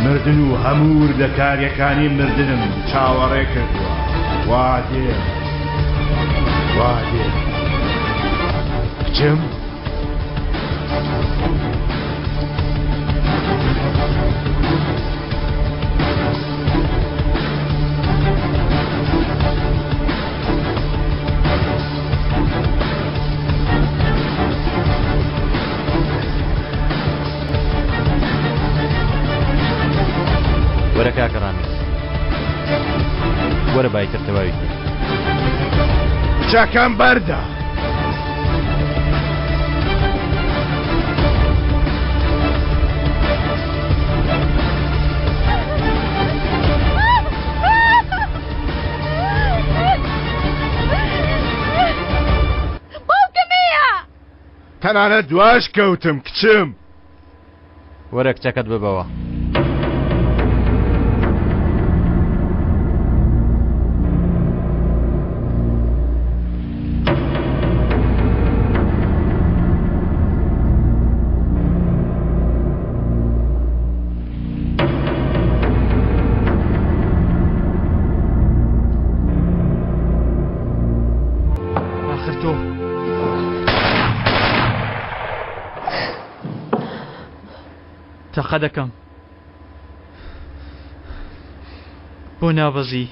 مردن و هەموو وردەکاریەکانی مردنم چاوەڕێ کردووە. وا دێم. وا دێم. کچم؟ وەرە کاکە ڕامیز وەرە بایتر تەواوی کەین. کچەکەم بەردە. باوکم هەیە. تەنانەت دواش کەوتم کچم. وەرە کچەکەت ببەوە. ئاخر تۆ تەقە دەکەم بۆ نابەزی.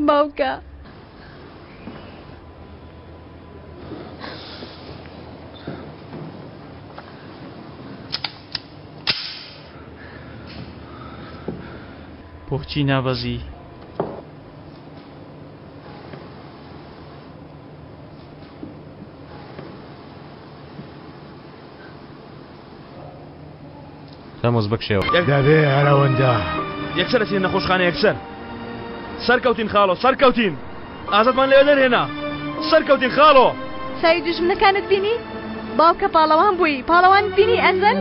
باوکە. بۆچی نابەزی؟ تەموز بکشێوە. دەبێ هەر ئەوەندە. یەکسەر ئەچینە نەخۆشخانە یەکسەر. سەرکەوتین خاڵۆ سەرکەوتین. ئازادمان لەوێ دەرهێنا. سەرکەوتین خاڵۆ. چاوی دوژمنەکانت بینی؟ باوکە پاڵەوان بووی پاڵەوانت بینی ئەزەل؟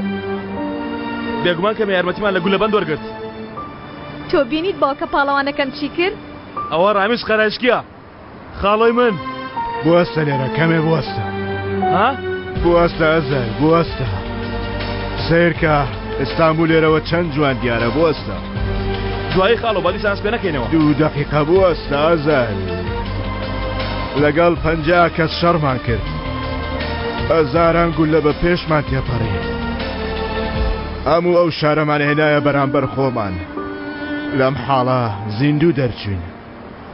بێگومان کەمێ یارمەتیمان لە گولەبەند وەرگرت. تۆ بینیت باوکە پاڵەوانەکەم چی کرد؟ ئەوە ڕامیز قەرایشکیە خاڵۆی من. بوەستە لێرە کەمێ بوەستە. ها؟ بوەستە ئەزەل بوەستە. سەیرکە ئیستانبول لێرەوە چەند جوان دیارە بوەستە. دوایی خاڵۆ با دیسان ئەسپێ نەکەینەوە. دوو دەقیقە بوەستە ئەزەل. لەگەڵ 50 کەس شەڕمان کرد. هەزاران گوللە بە پێشمان تێپەڕی. هەموو ئەو شارەمان هێنایە بەرامبەر خۆمان. لەم حاڵە زیندوو دەرچووین.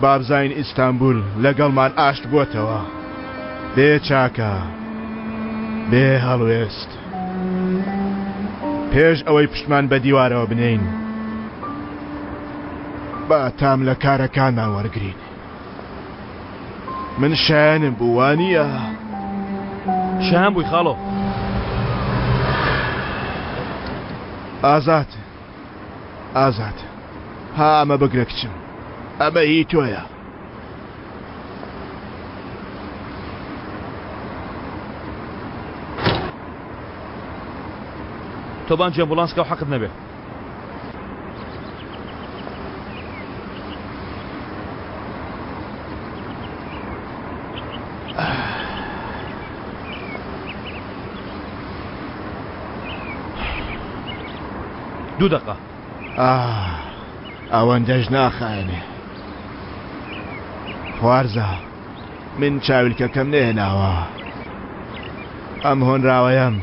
بابزانین ئیستانبول لەگەڵمان ئاشت بووەتەوە. بێ چاکە، بێ هەڵوێست. پێش ئەوەی پشتمان بە دیوارەوە بنێین، با تام لە کارەکانمان وەرگرین. من شایەنم بوو، وانییە؟ شایەن بووی خاڵۆ. ئازاد، ئازاد، ها ئەمە بگرە کچم، ئەمە هی تۆیە. تۆ بانگی ئەمبوڵانس کە و حەقت نەبێ. دوو دەقە. ئاه ئەوەندەش ناخایەنێ. خوارزا من چاویلکەکەم نەهێناوە. ئەم هۆنراوەیەم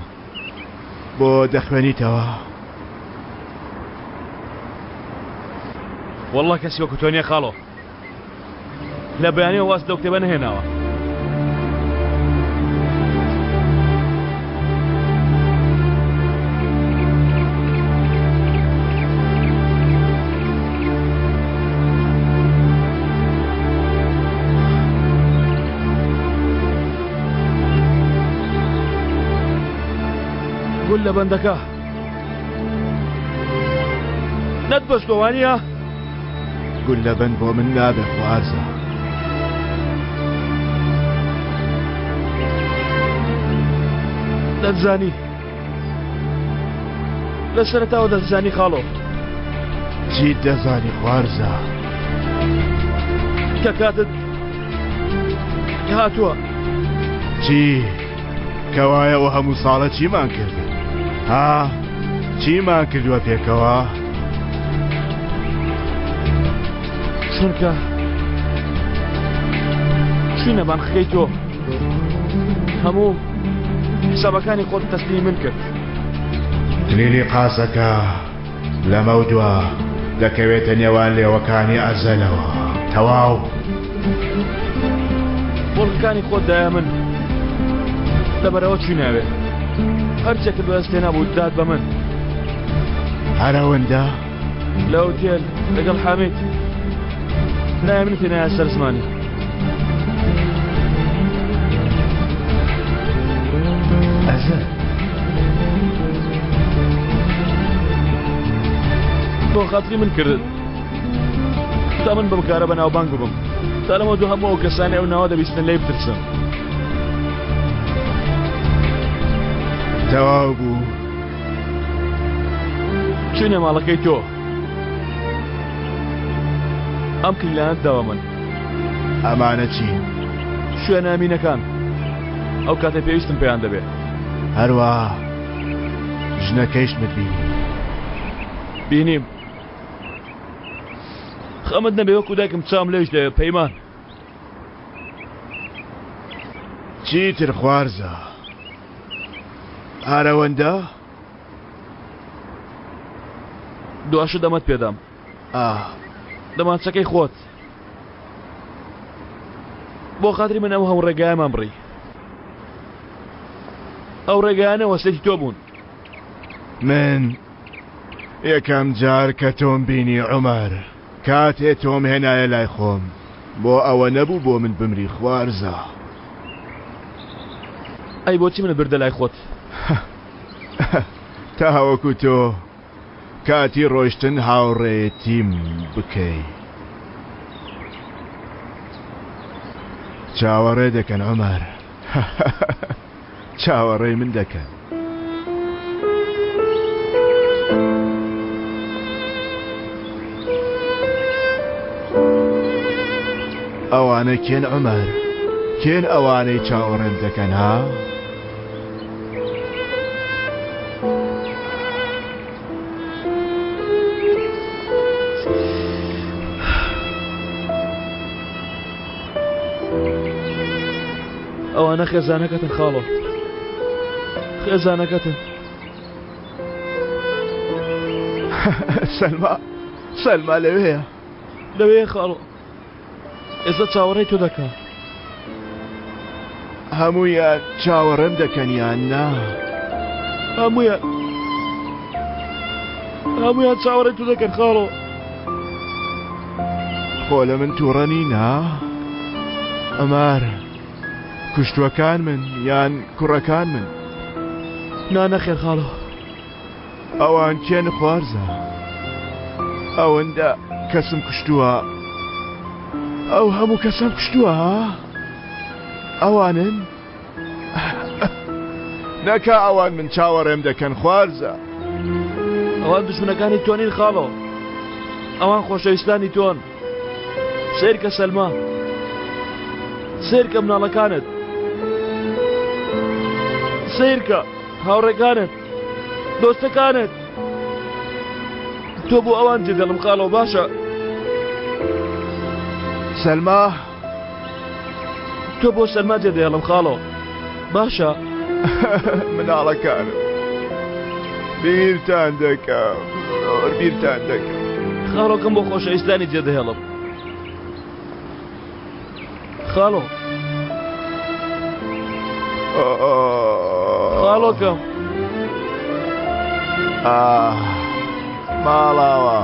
بۆ دەخوێنیتەوە؟ وەڵڵا کەسی وەکو تۆ نییە خاڵۆ. لە بەیانیەوە واز لەو کتێبە نەهێناوە. گول لە بەندەکە نەتبەستوە وانییە؟ گوللە بەند بۆ من نابێ خوارزا. دەتزانی لە سەرەتاوە دەتزانی خاڵۆ. چیت دەزانی خوارزا؟ کە کاتت هاتووە. چی؟ کەوایە ئەو هەموو ساڵە چیمان کرد؟ ها چیمان کردووە پێکەوە؟ چونکە چوینە بانقەکەی تۆ هەموو حسابەکانی خۆت تەسلیمی من کرد. کلیلی قاسەکە لەمەودوا دەکەوێتە نێوان لێوەکانی ئەزەلەوە تەواو. مڵکەکانی خۆت دایە من لەبەرەوە چویناوێ هەرچێکت بەدەست هێنابوو دات بە من. هەر ئەوەندە؟ لە ئوتێل لەگەڵ حامید ناوی منت هێنایە سەر زمانی. ئەزەل. بۆ خاتری من کردت تا من بەم کارە بەناوبانگ ببم تا لەمە دوو هەموو ئەو کەسانەی ئەو ناوە دەبیستن لێی بترسن. تەواو بوو. چوینە ماڵەکەی تۆ ئەم کلیلانەت داوە من. ئەمانە چین؟ شوێنە ئەمینەکان ئەو کاتێ پێویستم پێیان دەبێ. هەروا ژنەکەیشمت بینی؟ بینیم. خەمت نەبێ وەکو دایکم چاوم لێیش دەوێ پەیمان. چیتر خوارزا هەر ئەوەندە؟ دواشت دەمەت پێدام. ئاه. دەمانچەکەی خۆت. بۆ خاتری من ئەو هەموو ڕێگایەمان بڕی. ئەو ڕێگایانە وەسێتی تۆ بوون. من یەکەم جار کە تۆم بینی عومەر کاتێ تۆم هێنایە لای خۆم بۆ ئەوە نەبوو بۆ من بمری خوارزا. ئەی بۆچی منت بردە لای خۆت؟ تاوەکو تۆ کاتی ڕۆیشتن هاوڕێیەتیم بکەی. چاوەڕێ دەکەن عومەر. چاوەڕێی من دەکەن. ئەوانە کێن عومەر؟ کێن ئەوانەی چاوەڕێم دەکەن ها؟ ئەوانە خێزانەکەتن خاڵۆ خێزانەکەتن. سەلما سەلما لەوێیە. لەوێیە خاڵۆ ئێستا چاوەڕێی تۆ دەکا. هەموویان چاوەڕێم دەکەن یان نا؟ هەموویان هەموویان چاوەڕێی تۆ دەکەن خاڵۆ. خۆ لە من تووڕە نین ها؟ عومەر کوشتوەکان من یان کوڕەکان من؟ نا نەخێر خاڵۆ. ئەوان کێن خوارزا؟ ئەوەندە کەسم کوشتووە ئەو هەموو کەسەم کوشتووە ها؟ ئەوانن؟ نەکا ئەوان من چاوەڕێم دەکەن خوارزا. ئەوان دوژمنەکانی تۆ نین خاڵۆ ئەوان خۆشەویستانی تۆن سیرکە سەلما سیرکە مناڵەکانت سیرکە هاوڕێکانت دۆستەکانت تۆ بۆ ئەوان جێدەڵم خاڵۆ باشە سەلما تۆ بۆ سەلما جێدەهێڵم خاڵۆ باشە مناڵەکانم بیرتان دەکەم زۆر بیرتان دەکەم خاڵۆکەم بۆ خۆشەویستانی جێدەهێڵم خاڵۆ خاڵۆکەم ئاه ماڵاوا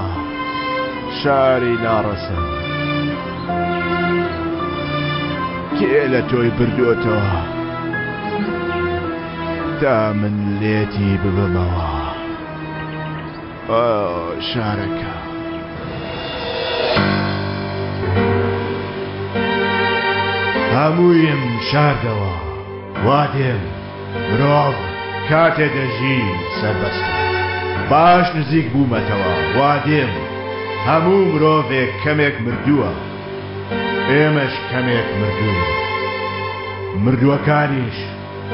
شاری ناڕەسەن کێ لە تۆی بردووەتەوە تا من لێتی ببەمەوە شارەکە. هەموویم شاردەوە وا دێم مرۆڤ کاتێ دەژی سەربەستە باش نزیک بوومەتەوە وا دێم هەموو مرۆڤێک کەمێک مردووە ئێمەش کەمێک مردووین مردووەکانیش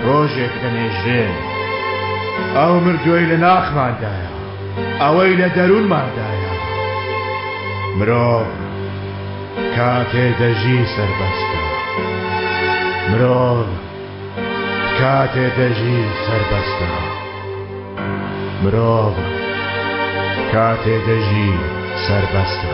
ڕۆژێک دەنێژرێن. ئەو مردووەی لە ناخماندایە، ئەوەی لە دەروونماندایە. مرۆڤ کاتێ دەژی سەربەستە. مرۆڤ کاتێ دەژی سەربەستە. مرۆڤ کاتێ دەژی سەربەستە.